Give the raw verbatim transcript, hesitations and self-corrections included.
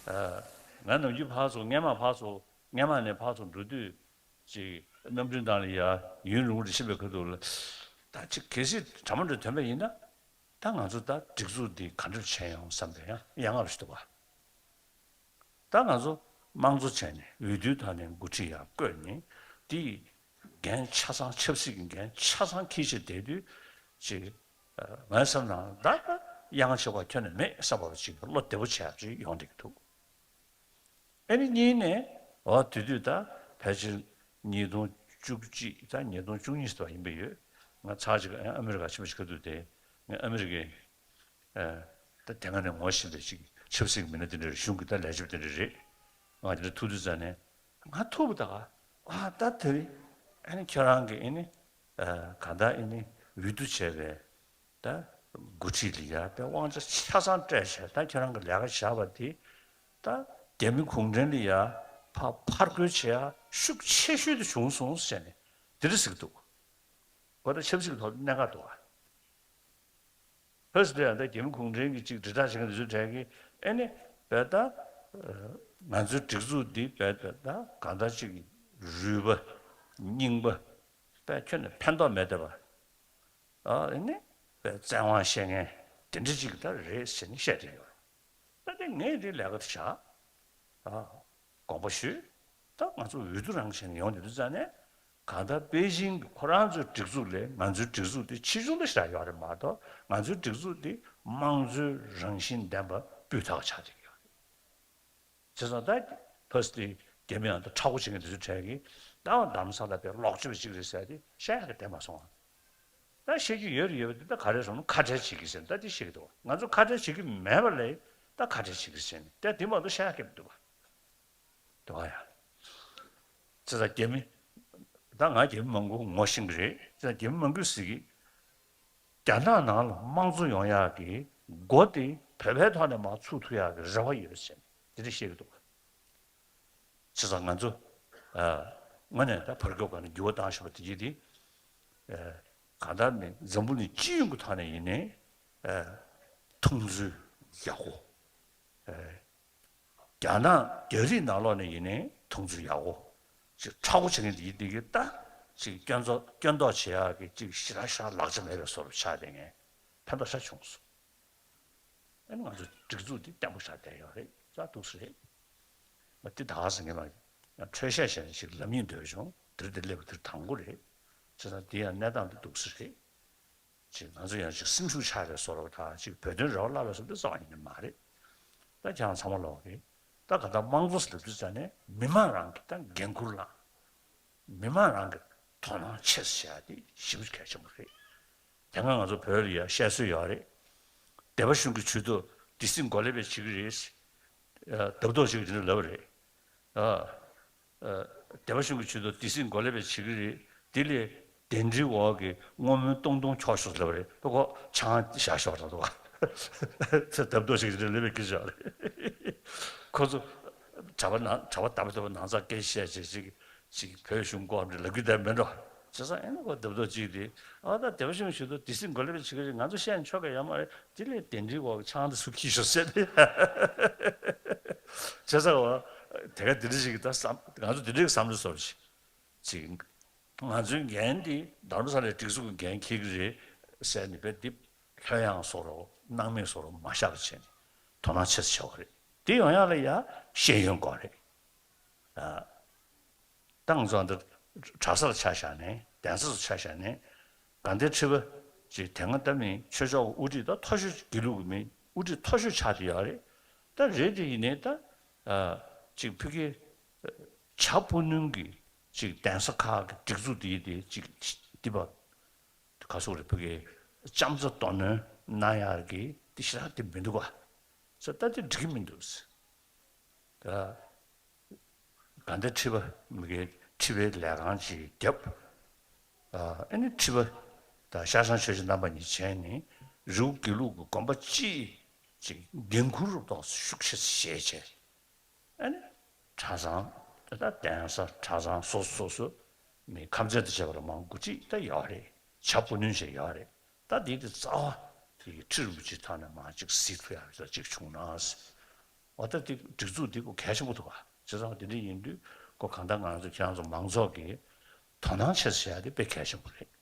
ཨ། ང་ནམ་རྒྱུན་ཕར་ཚུར་སྔས་མ་ཕར་ཚུར་སྔས་མ་ནས་ཕར་ཚུར་འགྲོ་དུས་ཅིག་གནམ་གྲུའི་ནང་ལ་ཡ་ཡུན་རིང་པོ་རེ་ཕྱིན་པའི་ཁ་ཐུག་ལ། ད་ཅིག་གལ་སྲིད་གྲ་མ་འགྲོ་ཐོན་པ་ཡིན་ན། ད་ང་ཚོ་ད་སྒྲིག་འཛུགས་འདི་ག་འདྲ་བྱས་ཡོང་བསམ་པའི་ཡང་ཡ་ང་རུ་ཞིག་འདུག་ག་ད་ང་ཚོ་དམངས་གཙོ་བྱས་ནས་འོས་བསྡུའི་ཐོག་ནས་འགོ་ཁྲིད་ཡར་བསྐོས་ནས། དེ་འགན་ཆ་ཚང་ཆབ་སྲིད་ཀྱི་འགན་ཆ་ཚང་འཁྱེར་བྱས་བསྡད་དུས་ཅིག་ཨ། ངའི་བསམ་ནང་ད་ཡང་ཆེ་བ་ཁྱོན་ནས་མེད་བསམ་པ་ཅིག་བློ་བདེ་པོ་བྱས་ཅིག་ཡོང་བསྡད་ཀྱི་འདུག་ཨ་ནི་གཉིས་ནས་འོ་དེ་དུས་ད་ཕལ་ཆེར་ཉིས་སྟོང་བཅུ་གཅིག་ད་ཉིས་སྟོང་བཅུ་གཉིས་ཙམ་ཡིན་པ་ཡོད། ང་ཚར་ཅིག་ཨ་མེ་རི་ཀ་ཕྱིན་པ་ཞིག་ག་འདུག་སྟེ། ངས་ཨ་མེ་རི་ཀའི་ཨ། ད་དེ་སྔ་ནས་ངོ་ཤེས་པའི་ཅིག་ཆབ་སྲིད་ཀྱི་མི་སྣ་དེ་འདྲ་རེད། གཞུང་གི་ད་ལས་བྱེད་དེ་འདྲ་རེད། ང་དེ་འདྲ་ཐུག་དུས་ཙ་ནས་ང་ཐུག་པ་ད་ག་ཨ། ད་དེ་རིང་ཨ་ནི་ཁྱོད་རང་གིས་ཨ་ནི་ཨ། གང་ལྟར་ཨ་ནི་འོས་བསྡུ་བྱས་པའི་ད་འགོ་ཁྲིད་ལ་ཡ་དཔེ་དབང་ཆ་ཆ་ཚང་སྤྲད་བྱས། ད་ཁྱོད་རང་གི་ལས་ཀ་བཞག་པ་དེ་ད་རྒྱ་མི་གུང་ཁྲན་ལ་ཡ་ཕར་ཕར་རྒོལ་བྱེད་ཡ་ཤུགས་ཆེ་ཤོས་དེ་བྱུང་སོང་ཟེར་ནས་དེ་འདྲ་ཟེར་གྱི་འདུག་ཁོ་ད་ཆབ་སྲིད་ཀྱི་ཐོག་ནས་གནད་འགག་འདུག་ག་ཕ་སི་ཏེ་ཡང་ད་རྒྱ་མི་གུང་ཁྲན་གྱི་ཅིག་དྲིལ་བསྒྲགས་བྱེད་མཁན་དེ་ཚོའི་གྲས་ཀྱིས་ཨེ་ནི་བས་ད་ང་ཚོའི་སྒྲིག་འཛུགས་འདི་བས་ད་ད་གང་ལྟར་ཅིག་རུས་པ་རྙིང་པ་བས་ཁྱོན་ནས་ཕན་ཐོགས་མེད་བསྡད་པ། ཨ་ཨེ་ནི་བས་བཙན་དབང་བཤད་མཁན་དེ་འདྲ་ཅིག་ད་རེད་ཟེར་ནས་བཤད་བསྡད་ཡོད། ད་དེ་ངས་དེ་ལས་ཀ་དེ་བཞག་ཨ། དགོངས་པ་ཞུས། ད་ང་ཚོ་འོས་བསྡུ་རང་བྱས་ནས་ཡོང་དུས་ཙ་ནས་གང་ལྟར་པེ་ཅིང་གི་ཁོ་རང་ཚོའི་སྒྲིག་འཛུགས་ལས་ང་ཚོའི་སྒྲིག་འཛུགས་དེ་ཆེ་ཆུང་ལ་ཞེ་དྲག་ཡོད་རེད་མ་གཏོགས། ང་ཚོའི་སྒྲིག་འཛུགས་དེ་དམངས་གཙོའི་རང་བཞིན་ལྡན་པ་སྤུས་དག་ཆགས་བསྡད་ཀྱི་ཡོད་རེད། བྱས་ཙང་ད་ཕ་སི་ཏེ་རྒྱ་མི་ཡང་ད་མཁྲེགས་པོ་བྱེད་མཁན་དེ་ཚོའི་གྲས་ཀྱིས་ད་རྡ་རམ་ས་ལ་པའི་ལོག་སྤྱོད་པ་ཅིག་རེད་ཟེར་ཏེ་བཤད་ཡག་གི་བསྡད་མ་སོང་ང་། ད་བཤད་རྒྱུ་ཡོད་རེད། ཡོད་པ་དེ་ད་ག་རེ་སོང་ན་ཁ་བྲལ་བྱེད་ཀྱི་ཟེར་ད་དེ་བཤད་ཀྱི་འདུག་ང་ཚོ་ཁ་བྲལ་བྱེད་ཀྱི་མེད་པ་ལས་ད་ཁ་བྲལ་བྱེད་ཀྱི་ཟེར་ནས་ད་དེ་མ་གཏོགས་བཤད་ཡག་གི་མི་འདུག་ག་འདུག་ག་ཡ། བྱས་ཙང་རྒྱ་མི། ད་ང་རྒྱ་མི་མང་པོ་ངོ་ཤེས་ཀྱི་རེད། བྱས་ཙང་རྒྱ་མི་མང་པོས་ཟེར་གྱི། རྒྱ་ནག་ནང་ལ་དམངས་གཙོ་ཡོང་ཡག་གི་སྒོ་དེ་བོད་པའི་ཐོག་ནས་མར་ཚུགས་ཐུབ་ཡག་གི་རེ་བ་ཡོད་ཟེར་ནས་དེ་འདྲ་བཤད་ཀྱི་འདུག་བྱས་ཙང་ང་ཚོ། ཨ། དངོས་གནས་ད་བར་སྐབས་སྒང་ལ་འགྱུར་བ་བཏང་བཞིན་པ་དེ་གྱིས་དེ། ཨ། གང་ལྟར་ནི་འཛམ་བུ་གླིང་སྤྱི་ཡོངས་ཀྱི་ཐོག་ནས་ཡིན་ནའི། ཨ། མཐོང་ཚུལ་ཡག་པོ། ཨ། རྒྱ་ནག་རྒྱ་རིགས་ནང་ལོགས་ནས་ཡིན་ནའི་མཐོང་ཚུལ་ཡག་པོ། ཅིག་མཁྲེགས་པོ་བྱེད་མཁན་དེ་ཡིན་དེ་གི་ད། ཅིག་སྐྱོན་འཛུགས་སྐྱོན་འདོགས་བྱེད་ཡག་གི་ཅིག་ཞེ་དྲག་ཞེ་དྲག་ལག་ཆ་མེད་པའི་བཟོ་འདྲ་ཆགས་བསྡད་མཁན་ཕན་ཐོགས་ཞེ་དྲག་བྱུང་སོང་། ཨ་ནི་ང་ཚོ་སྒྲིག་འཛུགས་འདི་བརྟན་པོ་ཞིག་བསྡད་ཡོད་རེད། ཙག་འདུག་སེ་རེད། ང་འདི་ད་ག་ཟེར་མཁན་ལ་ཡང་འཕྲོས་བཤད་བྱས་ནས་ཞིག་ལབ་སྙིང་འདོད་བྱུང་། འདིར་འདི་སླེབས་པ་འདིར་དང་པོ་རེད། བྱས་ཙང་འདི་ཡང་གནས་སྟངས་འདི་འདུག་སེ་རེད། ཅིག་ང་ཚོ་ཡང་ཅིག་སེམས་ཤུགས་ཆག་པའི་བཟོ་འདྲ་དང་ཅིག་བོད་དོན་རེ་བ་བརླག་པའི་བཟོ་འདྲ་རྩ་བ་ཉིད་ནས་མ་རེད། ད་ཁྱེད་རང་ཚང་མ་ལོག་གི། ད་ག་ད་དམངས་གཙོ་ཟེར་དུས་ཙ་ནས་མི་མང་རང་གི་ད་འགན་འཁུར་བླངས། མི་མང་རང་གི་དོ་སྣང་ཆེ་ཙམ་བྱས་ཏེ་ཞེ་པོ་གལ་ཆེན་པོ་རེད། དེ་སྔ་ང་ཚོ་བོད་ལ་ཡ་བཤད་སྲོལ་ཡོད་རེད། སྡེ་པ་གཞུང་གི་ཇུས་གཏོགས་སྡེ་སྲིད་འགོ་ལས་པས་བྱེད་ཀྱི་རེད། ཨ། རྡབ་རྡོབ་ཅིག་དེ་འདྲ་ལབ་པ་རེད། ཨ། ཨ། སྡེ་པ་གཞུང་གི་ཇུས་གཏོགས་སྡེ་སྲིད་འགོ་ལས་པས་བྱེད་ཀྱི་རེད། དེ་ལས་གདན་འདྲེན་འོག་གི་བསྔོ་སྨོན་གཏོང་གཏོང་ཆོག་ཤོག་ལབ་པ་རེད། ཁོ་ཆང་བཞག་ཤོག་ལབ་འདུག་ག་ཚེ་རྡབ་རྡོབ་ཅིག་དེ་འདྲ་ལབ་པའི་སྐད་ཆ་རེད། ཁོ་ཚོ་གྲྭ་པ་ནང་གྲྭ་པ་དམ་པ་དམ་པ་ནང་ཚགས་སྐད་བཤད་བྱས་ཅིག་ཅིག་བོད་གཞུང་སྐོར་འདི་ལབ་རྒྱུ་དེ་མེད་འགྲོ། བྱས་ཙང་ཨེ་ན་ཁོ་རྡབ་རྡོབ་ཅིག་དེ། ཨ། ད་སྡེ་པ་གཞུང་ཞུ་དུ་སྡེ་སྲིད་འགོ་ལས་པའི་ཆེད་ཀྱི་ང་ཚོ་བཤད་ན་ཆོག་གི་ཡོད་མ་རེད། དེ་ལས་གདན་འདྲེན་འོག་ཆང་དེ་ཚུར་འཁྱེར་ཤོག་ཟེར་ཏེ། བྱས་ཙང་བ། དེ་ག་དེ་འདྲ་ཞིག་གི་ད་བསམ་ང་ཚོ་དེ་འདྲའི་བསམ་བློ་བཟོ་ཞིག་ཅིག་ང་ཚོའི་འགན་དེ་རྡ་རམ་ས་ལའི་སྒྲིག་འཛུགས་ཀྱི་འགན་འཁྱེར་གྱི་རེད་ཟེར་ནས་བས་འདི་ལྷོད་ཡངས་བཟོ་འདྲ་སྣང་མེད་བཟོ་འདྲ་མ་བཞག་པ་བྱས་ནས་དོ་སྣང་ཆེ་ཙམ་བྱེད་དགོས་རེད། དེ་ཡོང་ཡག་ལ་ཡ་ཤེས་ཡོན་དགོས་རེད། ཨ། ད་ང་ཚོ་འདི་གྲྭ་སར་ཆ་བཞག་ནས་གདན་ས་སུ་ཆ་བཞག་ནས་དགའ་ལྡན་ཁྲི་པ་ཅིག་དེ་སྔ་ད་མིན་ཆོས་ཕྱོགས་དབུ་ཁྲིད་ད་མཐོ་ཤོས་དགེ་ལུགས་ཀྱི་མི་དབུ་ཁྲིད་མཐོ་ཤོས་ཆགས་བསྡད་ཡོད་རེད། ད་རེད་དེ་ཡིན་ནའི་ད། ཨ། ཅིག་ཕ་གི་བྱ་སྤུ་སྣོན་གྱི་ཅིག་གདན་ས་ཁག་གི་སྒྲིག་འཛུགས་དེ་དེ་ཅིག་འདི་པ་ག་སོག་རེད། ཕ་གི་ལྕམ་ཚ་རྡོ་སྣོན་གནང་ཡག་གི་དེ་ཞེ་དྲག་དེ་མི་འདུག་ག་ས་ད་དེ་འགྲིག་གི་མི་འདུག་ཟེར། ད། དགའ་ལྡན་ཁྲི་པ་མི་སྒེར་ཁྲི་པའི་ལས་ཁང་ཅིག་བརྒྱབ། ཨ་ནི་ཁྲི་པ་དང་ཤར་བྱང་ཆོས་ཀྱི་རྣམ་པ་གཉིས་བྱས་ནས་རི་བོ་དགེ་ལུགས་ཀྱི་དགོན་པ་སྤྱིའི་ཅིག་འགན་འཁུར་རོབ་ཏོག་ཤུགས་ཆེ་བཞེས་བྱས། ཨ་ནི་གྲྭ་ཚང་ད་གདན་ས་གྲྭ་ཚང་སོ་སོ་སོ་སོ་མི་ཁམས་ཚན་དུ་བྱས་པ་ལ་མང་འགོ་ཁྲིད་ད་ཡོད་རེད། བྱ་སྤུ་སྣོན་བྱས་ཡོད་རེད། ད་འདི་དེ་རྩ་བ་དེ་ཁྲི་རིན་པོ་ཆེ་ཐོག་ནས་མར་ཅིག་གཟིགས་ཐུབ་ཡག་ཅིག་བྱུང་ན། འོ་ད་དེ་སྒྲིག་འཛུགས་འདི་ཁོ་གལ་ཆེན་པོ་འདུག་བ། བྱས་ཙང་དེ་འདྲ་ཡིན་དུས་ཁོ་གང་ལྟར་ང་རང་ཚོ་ཁྱེད་རང་ཚོ་མང་ཚོགས་ཀྱིས་དོ་སྣང་ཆེ་ཙམ་བྱེད་ཡ་དེ་དཔེ་གལ་ཆེན་པོ་རེད།